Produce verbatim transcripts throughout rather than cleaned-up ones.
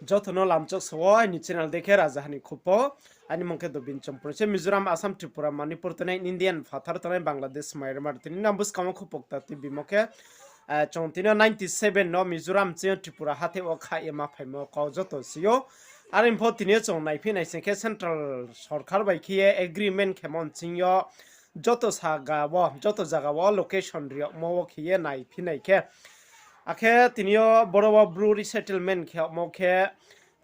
Joto no lamchok sa wo, aini channel dei khe Raja Hani Khupo. Aini mung khe Dobin Chompon se. Mizoram, Assam, Tripura, Manipur tongnai, Indian phathar tongnai, Bangladesh, Myanmar, tini nang buskang wo khupo kta tibimo khe, eh, chung tini yo ninety seven no Mizoram chini Tripura hathái wo kha ye ma phaimo kau joto si ou. Are pho tini yo chung naiphi nai sing khe central sorkar bai khe ye agreement khemo ching yo joto saga wo, joto zaga wo location riyagmo wo khe ye naiphi nai khe. Akhe tini yo boro wo Bru resettlement khe yagmo khe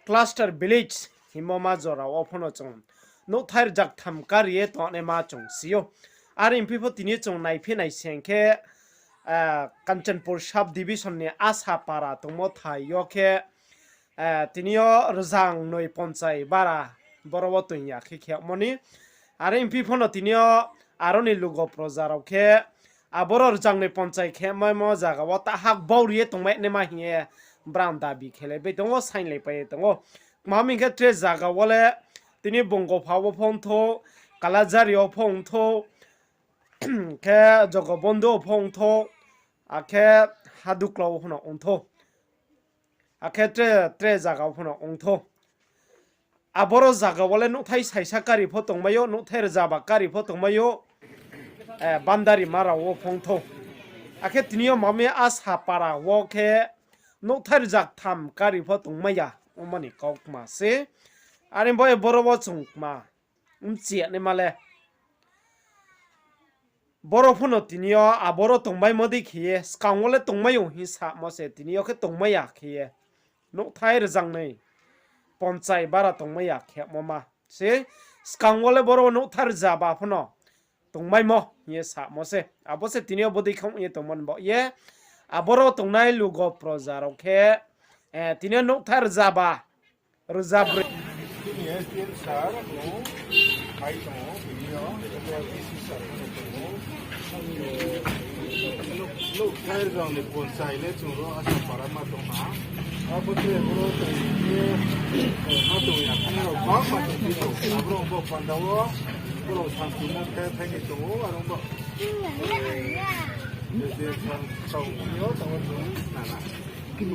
cluster village hingmo ma jora wo pho no chung nouhthai rzaktham kari ye tongnaima chung si ou. Are phi pho tini yo chung naiphi nai sing khe, eh, Kanchanpur sub division ni Asapara tongmo thai yo khe, eh, tini yo rzangnoi ponchai bara boro wo toing ya khe khe yagmo ni. Are phi pho no tini yo aro ni lugo proja rao khe aboro rzangnoi ponchai khe maimo zaga wo ta hak bau ri ye tongmai naima hing ye brang dabi khe lai bai tong ou, saing lai pai ye tong ou. Kma hing khe tre zaga wo le tini Bongopha wo pho ongthou, Kalajari wo pho ongthou, khe Jogobondhu wo pho ongthou, akhe Hadukla wo pho no ongthou. Akhe tre, tre zaga wo pho no ongthou. Aboro zaga wo le nouhthai saisa kari pho tongmai ou, nouhthai rzaba kari pho tongmai ou, eh, Bandari mara wo pho ongthou. Akhe tini yo mami Asapara wo khe nouhthai rzaktham kari pho tongmai ya, omo ni kau kma se. Are bo boro wo chung kma mchi ya naima le. Boro pho no tini yo aboro tongmaimo dei khe ye, skang wo le tongmai ou hing samo se, tini yo khe tongmai ya khe ye. Nouhthai rzangnoi ponchai bara tongmai ya khe yagmo ma se, skang wo le boro nouhthai rzaba pho no tongmaimo hing ye samo se. Abo se tini yo bodei khe ong ye tongmo ni baoh ye, aboro tongnai lugo proja rao khe, eh, tini yo nouhthai rzaba, rzabroi. Chini S D M sir, no, phai tong ou, tini yo, abo D C sir, no, tong ou. Nouhthai rzangnoi ponchai le chung ro Asapara ma tong ha. Abo tre boro tong ye, eh, ma tong ya, khe rao bangma tong phi tong. Aboro bo panda wo, boro samsimo khe phai ni tong ou, aro bo. S D M sir, tong yo, tong ou, tong ou, na, na. Good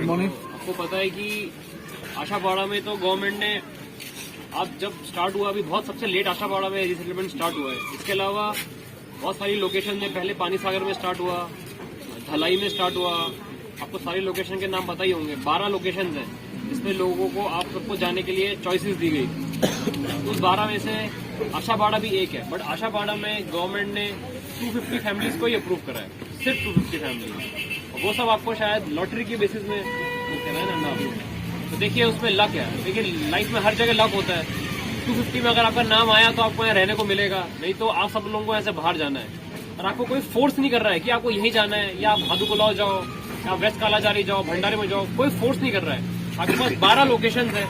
morning. आपको पता है कि आशापाड़ा में तो गवर्नमेंट ने, अब जब स्टार्ट हुआ, अभी बहुत सबसे लेट आशापाड़ा में रिसेटलमेंट स्टार्ट हुआ है। इसके अलावा बहुत सारी लोकेशन में, पहले पानी सागर में स्टार्ट हुआ, धलाई में स्टार्ट हुआ, आपको सारी लोकेशन के नाम पता ही होंगे, बारह लोकेशन हैं जिसमें लोगों को, आप सबको जाने के लिए चॉइसेस दी गई। उस बारह में से आशापाड़ा भी एक है, बट आशापाड़ा में गवर्नमेंट ने टू फिफ्टी फैमिलीज को ही अप्रूव करा है। सिर्फ टू फिफ्टी फैमिली। वो सब आपको शायद लॉटरी के बेसिस में वो कह रहे हैं ना, नाम। तो देखिए, उसमें लक है। देखिए, लाइफ में हर जगह लक होता है। टू फिफ्टी में अगर आपका नाम आया तो आपको यहाँ रहने को मिलेगा, नहीं तो आप सब लोगों को यहाँ से बाहर जाना है। और आपको कोई फोर्स नहीं कर रहा है कि आपको यहीं जाना है या आप भादुकुलाव जाओ या वेस्ट कालाजारी जाओ, भंडारी में जाओ, कोई फोर्स नहीं कर रहा है। आपके पास बारह लोकेशन है,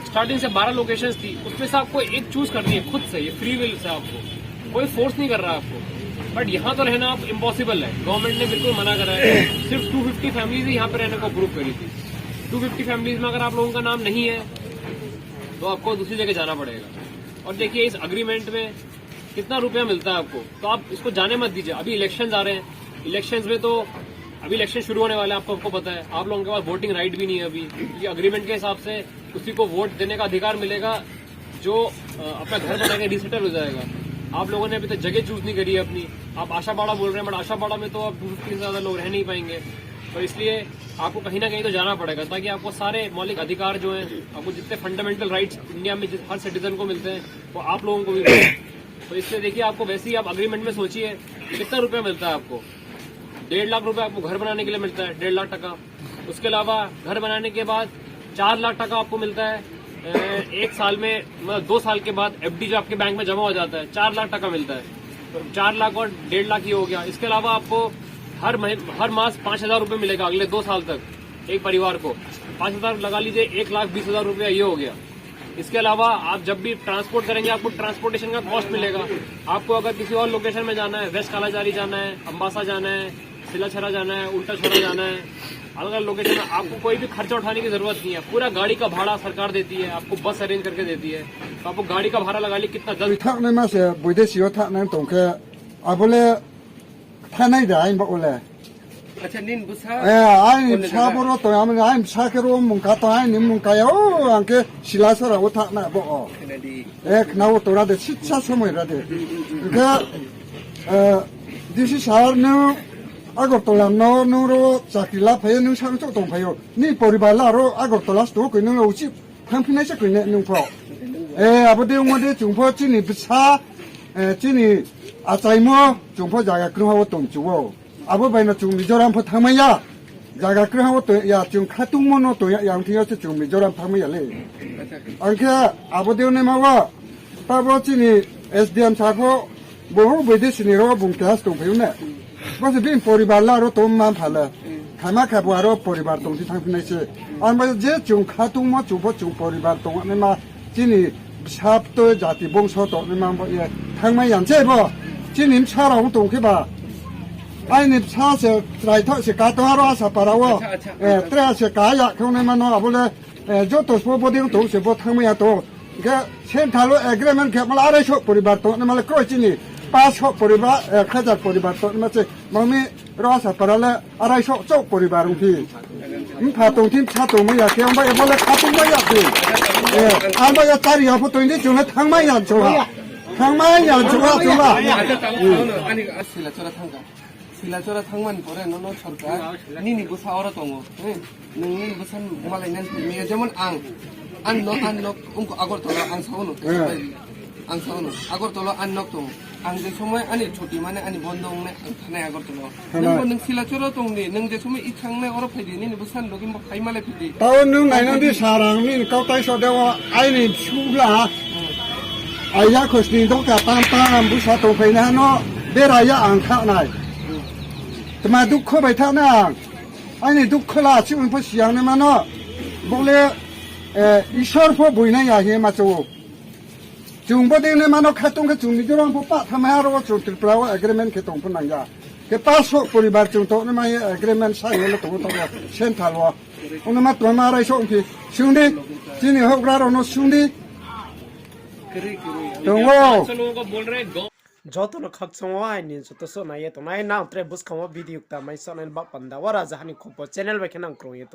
स्टार्टिंग से बारह लोकेशन थी, उसमें से आपको एक चूज करनी है खुद से, ये फ्री विल से आपको कोई फोर्स नहीं कर रहा है आपको। बट यहाँ तो रहना आप इम्पॉसिबल है, गवर्नमेंट ने बिल्कुल मना करा है। सिर्फ टू फिफ्टी फैमिलीज ही यहाँ पे रहने को अप्रूव करी थी। टू फिफ्टी फैमिलीज में अगर आप लोगों का नाम नहीं है तो आपको दूसरी जगह जाना पड़ेगा। और देखिए, इस अग्रीमेंट में कितना रुपया मिलता है आपको, तो आप इसको जाने मत दीजिए। अभी इलेक्शंस आ रहे हैं, इलेक्शंस में तो अभी इलेक्शन शुरू होने वाला है, आपको, आपको पता है, आप लोगों के पास वोटिंग राइट भी नहीं है अभी, क्योंकि अग्रीमेंट के हिसाब से उसी को वोट देने का अधिकार मिलेगा जो, अ, अपना घर बना के रिसेटल हो जाएगा। आप लोगों ने अभी तक जगह चूज नहीं करी है अपनी। आप आशापाड़ा बोल रहे हैं, बट आशापाड़ा में तो अब टू फिफ्टी से ज्यादा लोग रह नहीं पाएंगे। तो इसलिए आपको कहीं ना कहीं तो जाना पड़ेगा, ताकि आपको सारे मौलिक अधिकार जो हैं, आपको जितने फंडामेंटल राइट्स इंडिया में जिस, हर सिटीजन को मिलते हैं, वो आप लोगों को भी मिले। तो इसलिए देखिए, आपको वैसे ही, आप अग्रीमेंट में सोचिए, कितना रुपया मिलता है आपको। डेढ़ लाख रुपया आपको घर बनाने के लिए मिलता है, डेढ़ लाख टका। उसके अलावा घर बनाने के बाद चार लाख टका आपको मिलता है, अ, एक साल में, मतलब, दो साल के बाद एफडी जो आपके बैंक में जमा हो जाता है, चार लाख टका मिलता है। तो चार लाख और डेढ़ लाख ये हो गया। इसके अलावा आपको हर मही-, हर मास पाँच हजार रुपये मिलेगा अगले दो साल तक, एक परिवार को। पाँच हजार लगा लीजिए, एक लाख बीस हजार रुपया ये हो गया। इसके अलावा आप जब भी ट्रांसपोर्ट करेंगे, आपको ट्रांसपोर्टेशन का कॉस्ट मिलेगा। आपको अगर किसी और लोकेशन में जाना है, वेस्ट कालाजारी जाना है, अम्बासा जाना है, सिलाछरा जाना है, उल्टाछरा जाना है, अलग-अलग लोकेशन में आपको कोई भी खर्चा उठाने की जरूरत नहीं है। पूरा गाड़ी का भाड़ा सरकार देती है, आपको बस अरेंज करके देती है। तो आपको गाड़ी का भाड़ा लगा लिए कितना, दस Thanngnaima se boidesi yo thanngnaima tong khe, abo le thanngnai da, himba o le. Aini bsa boro tong, aini bsa khe ro mungka tong, aini mungka ya o, ang khe Silasora wo thanng na bo o. E, khna wo tong ra de, sitsa somoi ra de. Hing khe, D C sir, nung Agartala no, nung ro chakri la phai ye, nung sangchouh tong phai ou. Nini poribar la ro Agartala se tong koi, nung ro uchih thanngphi nai se koi ne nung pho. E, abo dei ongmo dei chung pho chini bsa, chini achaimo chung pho zaga krungha wo tong chu ou. Abo bai no chung Mizoram pho thanngmai ya. Zaga krungha wo tong ya, chung khatungmo no tong ya, yang thing yo se chung Mizoram thanngmai ya le. Ang khe abo dei ongnaima wo, tabo chini S D M sir pho, bo bai de sini ro bung keha se tongphai ou ne. Bo se bini poribar la ro tong ma pha le. Khama khe bo aro poribar tong thi thanngphi nai se. Ang bai je chung khatungmo chung pho chung poribar tongnaima chini bsa toi jati bongso tongnaima bo ye thanngmai ya se bo. Chini bsa rao ong tong khe ba. Aini bsa se chraithaoh se ka tong aro Asapara wo. Tre se ka ya khe ongnaima no abo le, joto sbo bodei ong tong se bo thanngmai ya tong. Hing khe central wo agreement khe ma le arai souh poribar tongnaima le kroi chini. Pas souh poribar, khazar poribar tongnaima se. Ma mi ro Asapara le arai souh chouh poribar ongphi. Mpha tong thi bsa tongmai ya khe, ang bai abo le khatungmai ya khe. Ang bai ya chari ya pho tong di chung le thanngmai ya chung ha. Thanngmai ya chung ha chung ha. Silachora thanngmani pore nono sorkar, nini bsa oro tong ou. Nung nini bsa malai nani phaimai ya, jemon ang, ang no, ang no, ungko Agartala ang sa ou no. Ang sa ou no, Agartala ang nok tong ou. Ang je somoi ani chuti mane ani bondo ongnai ang thanai Agartala. Nung bo nung Silachora tong di, nung je somoi ichang nai oro phai di, nini bsa ni loge bo phai malai phai di. Tao nung nainang di sarang nini kautai so de o, aini bsula. Ai ya khosni dongka tam tam bsa tongphai na no, bera ya ang thanai. Tma dukho bai thanai ang. Aini dukho la si ong pho siyang naima no. Bo le, Isor pho boinai ya hing ye ma chung ou. Chung bodei naima no khatung khe chung Mizoram pho pah thanngmai ha ro wo chung Tripura wo agreement khe tong pho nang ya. Khe pas souh poribar chung tongnaima ye agreement sa ye le tong ou tong ou central wo. Ongnaima tongma arai souh ongphi. Sung di. Chini houhgra rao no sung di. Tong ou. Joto no khakchang wo aini joto suh nai ye tongnai, nang tre buskang wo video kta mai suh nai ba panda wo Rajaha ni Khupor channel bai khe nang krung ye tong.